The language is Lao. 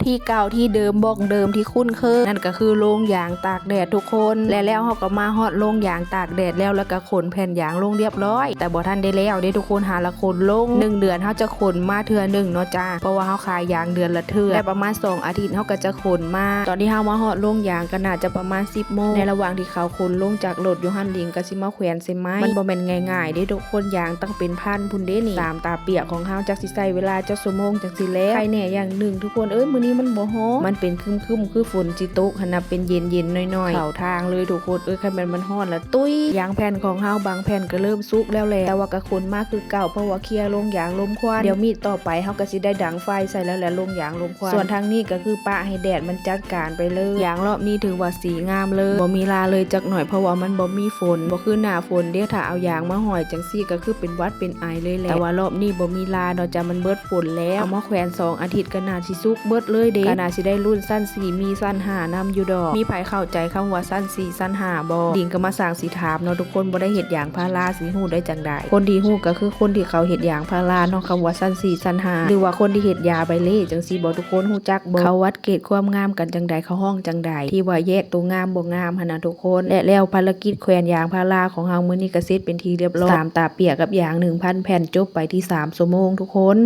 ທີ່ເກົ່າທີ່ເດີມ ບ່ອນເດີມທີ່ຄຸ້ນເຄີຍ ນັ້ນກໍຄືໂລງຢາງຕາກແດດທຸກຄົນ. ແລະແລ້ວເຮົາກໍມາຮອດໂລງຢາງຕາກແດດແລ້ວ ແລ້ວກໍຂົນແຜ່ນຢາງລົງຮຽບຮ້ອຍ ແຕ່ບໍ່ທັນໄດ້ແລ້ວເດ້ທຸກຄົນ ຫາລະຂົນລົງ. ໜຶ່ງເດືອນເຮົາຈະຂົນມາເທື່ອໜຶ່ງເນາະຈ້າ ເພາະວ່າເຮົາຂາຍຢາງເດືອນລະເທື່ອ ແລະປະມານສອງອາທິດເຮົາກໍຈະຂົນມາ. ຕອນທີ່ເຮົາມາຮອດໂລງຢາງກໍໜ້າຈະປະມານສິບໂມງ. ໃນລະຫວ່າງທີ່ເຂົາຂົນລົງຈາກລົດຢູ່ຫັ້ນ ລິງກໍຊິມາແຂວນໃສ່ໄມ້. ມັນບໍ່ແມ່ນງ່າຍໆເດ້ທຸກຄົນ ຢາງຕັ້ງເປັນພັນພຸ້ນເດ້ນີ້. ຕາມຕາປຽກຂອງເຮົາ ຈັກຊິໃຊ້ເວລາຈັກຊົ່ວໂມງຈັ່ງຊິແລ້ວ. ໄຄແນ່ຢ່າງໜຶ່ງທຸກຄົນເອີຍ ມື້ນີ້ມັນບໍ່ຮ້ອນ ມັນເປັນຄຶ້ມໆ ຄືຝົນຊິຕົກຫັ້ນນະ ເປັນເຢັນໆ ໜ້ອຍໆ ເຂົ້າທາງເລີຍທຸກຄົນເອີຍ. ຄັນແມ່ນມັນຮ້ອນລະຕຸ້ຍ. ຢາງແຜ່ນຂອງເຮົາບາງແຜ່ນກໍເລີ່ມສຸກແລ້ວແຫຼະ ແຕ່ວ່າກໍຂົນມາຄືເກົ່າ ເພາະວ່າເຄຍໂລງຢາງລົມຄວັນ. ດຽວມີດຕໍ່ໄປເຮົາກໍຊິໄດ້ດັງໄຟໃສ່ແລ້ວແຫຼະ ໂລງຢາງລົມຄວັນ. ສ່ວນທາງນີ້ກໍຄືປະໃຫ້ແດດມັນຈັດການໄປເລີຍ. ຢາງລອບນີ້ຖືວ່າສີງາມເລີຍ ບໍ່ມີລາເລີຍຈັກໜ້ອຍ ເພາະວ່າມັນບໍ່ມີຝົນ. ບໍ່ຄືໜ້າຝົນເດ້ ຖ້າເອົາຢາງມາຫ້ອຍຈັ່ງຊີ້ກໍຄືເປັນຫວັດເປັນໄອເລີຍແຫຼະ. ແຕ່ວ່າລອບນີ້ບໍ່ມີລາເນາະຈ້າ ມັນເບິດຝົນແລ້ວ. ເອົາມາແຂວນສອງອາທິດກໍໜ້າຊິສຸກເບິດເລີຍເດ້. ກໍໜ້າຊິໄດ້ລຸ້ນຊັ້ນສີ່ ມີຊັ້ນຫ້ານຳຢູ່ດອກ. ມີໃຜເຂົ້າໃຈຄຳວ່າຊັ້ນສີ່ ຊັ້ນຫ້າບໍ່? ລິງກໍມາສ້າງຊິຖາມເນາະທຸກຄົນ ບໍ່ໄດ້ເຮັດຢາງພາລາຊິຮູ້ໄດ້ຈັ່ງໃດ? ຄົນທີ່ຮູ້ກໍຄືຄົນທີ່ເຂົາເຮັດຢາງພາລາເນາະ ຄຳວ່າຊັ້ນສີ່ ຊັ້ນຫ້າ ຫຼືວ່າຄົນທີ່ເຮັດຢາໃບເລ່ຈັ່ງຊີ້ບໍ່? ທຸກຄົນຮູ້ຈັກບໍ່? ເຂົາວັດເກດຄວາມງາມກັນຈັ່ງໃດ? ເຂົາຮ້ອງຈັ່ງໃດ? ທີ່ວ່າແຍກໂຕງາມບໍ່ງາມຫັ້ນນະທຸກຄົນ. ແລະແລ້ວພາລະກິດແຂວນຢາງພາລາຂອງເຮົາມື້ນີ້ກໍເສັດເປັນທີ່ຮຽບຮ້ອຍ. ຕາມຕາປຽກກັບຢາງໜຶ່ງພັນແຜ່ນ ຈົບໄປທີ່ສາມຊົ່ວໂມງທຸກຄົນ.